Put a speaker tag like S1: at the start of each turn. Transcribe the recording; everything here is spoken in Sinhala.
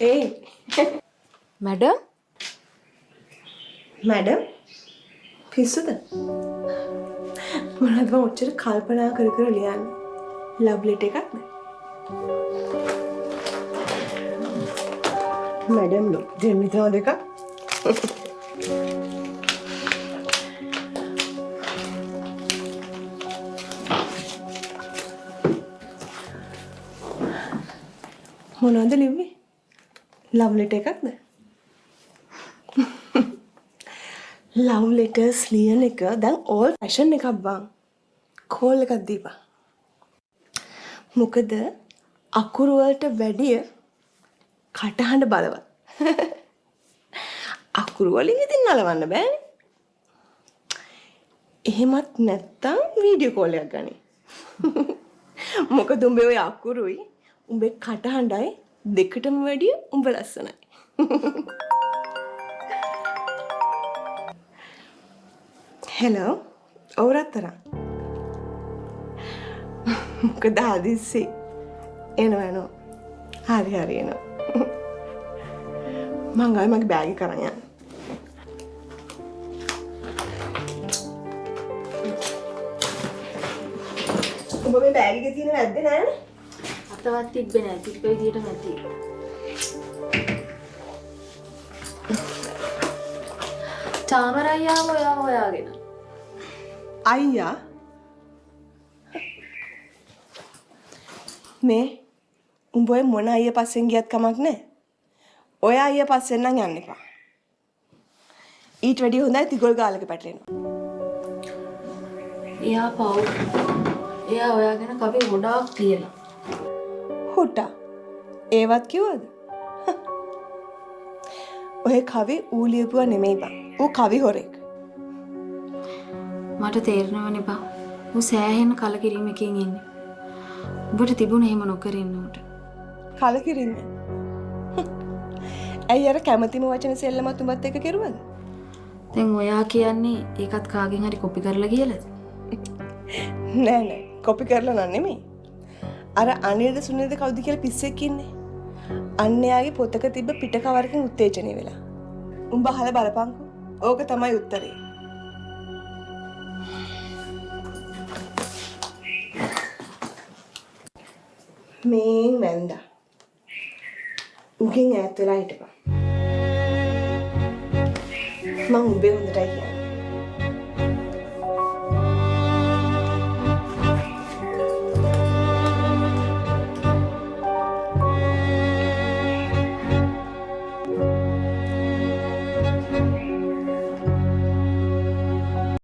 S1: ඒ
S2: මැඩම්
S1: මැඩම් පිස්සුද? මොනවද මං ඔච්චර කල්පනා කර කර ලියන්නේ? ලව් ලෙටර් එකක්ද? මැඩම් ලො දෙන්න හිතනවා දෙකක්. මොනවද ලිව්වේ? ලව් ලෙටර් එකක්ද? ලව් ලෙටර්ස් ලියන එක දැන් ඕල් ෆැෂන් එකක් බං. කෝල් එකක් දීපන්. මොකද අකුරු වලට වැඩිය කටහඬ බලවත්. අකුරු වලින් ඉතින් නලවන්න බෑනේ. එහෙමත් නැත්තම් වීඩියෝ කෝල් එකක් ගනි. මොකද උඹේ ඔය අකුරුයි උඹේ කටහඬයි දෙකටම වැඩිය උඹ ලස්සනයි. හෙලෝ ඔව් රත්තරන්. මොකද හදිස්සි? එනවා එනවා. හරි හරි එනවා. මං ආයේ මගේ බෑග් එක අරන් යන්න. උඹ මේ බෑග් එකේ තියෙන වැද්දේ නෑනේ?
S2: අතවත් තිබ්බේ නෑ. තිබ්බ විදියටම ඇති. චාමර අයියාව ඔයා හොයාගෙන.
S1: අයියා මේ උඹ ඔය මොන අයියා පස්සෙන් ගියත් කමක් නෑ. ඔය අයියා පස්සෙන් නම් යන්න එපා. ඊට වැඩිය හොඳයි තිගොල් ගාලක පැටලෙනවා.
S2: එයා පව්. එයා ඔයාගෙන කවි ගොඩාක් ලියලා.
S1: හුටා. ඒවත් කිව්වද? ඔය කවි ඌ ලියපුවා නෙමෙයි බං. ඌ කවි හොරෙක්.
S2: මට තේරෙනවනේ බං. ඌ සෑහෙන කලකිරීමකින් ඉන්නේ. උඹට තිබුණ එහෙම නොකර ඉන්න ඌට.
S1: කලකිරීම? ඇයි අර කැමතිම වචන සෙල්ලමත් උඹත් එක්ක කෙරුවද?
S2: දැන් ඔයා කියන්නේ ඒකත් කාගෙන් හරි කොපි කරලා කියලාද?
S1: නෑ නෑ, කොපි කරලා නන් නෙමෙයි. අර අනිල්ද සුනිල්ද කවුද කියලා පිස්සෙක් ඉන්නේ. අන්න එයාගේ පොතක තිබ්බ පිට කවරකින් උත්තේජනය වෙලා. උඹ අහලා බලපන්කෝ. ඕක තමයි උත්තරේ. මේන් වැන්දා. උගෙන් ඈත් වෙලා හිටපන්. මං උඹේ හොඳටයි කියන්නේ.